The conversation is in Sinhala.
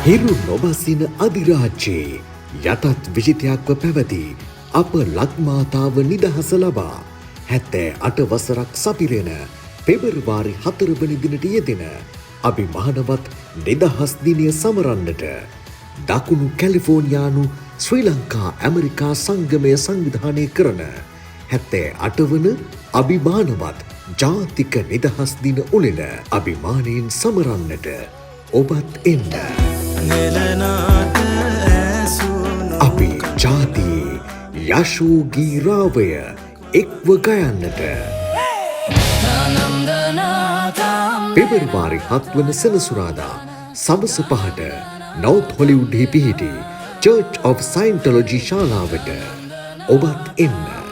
හිරු නොබසින අධිරාජ්‍යයේ යටත් විජිතයක්ව පැවති අප ලක්මාතාව නිදහස ලබා 78 වසරක් සපිරෙන පෙබරවාරි 4 වන දිනට යෙදෙන අභිමානවත් නිදහස් දිනය සමරන්නට දකුණු කැලිෆෝනියානු ශ්‍රී ලංකා ඇමරිකා සංගමය සංවිධානය කරන 78 වන අභිමානවත් ජාතික නිදහස් දින උළෙල අභිමානයෙන් සමරන්නට ඔබත් එන්න. නෙලනාට ඇසුණු අපි ජාතියේ යශෝගීරාවය එක්ව ගයන්නට. පෙබරවාරි 7 වන සෙනසුරාදා සවස 5ට නෝත් හොලිවුඩ්හි පිහිටි චර්ච් ඔෆ් සයින්ටොලොජි ශාලාවට ඔබත් එන්න.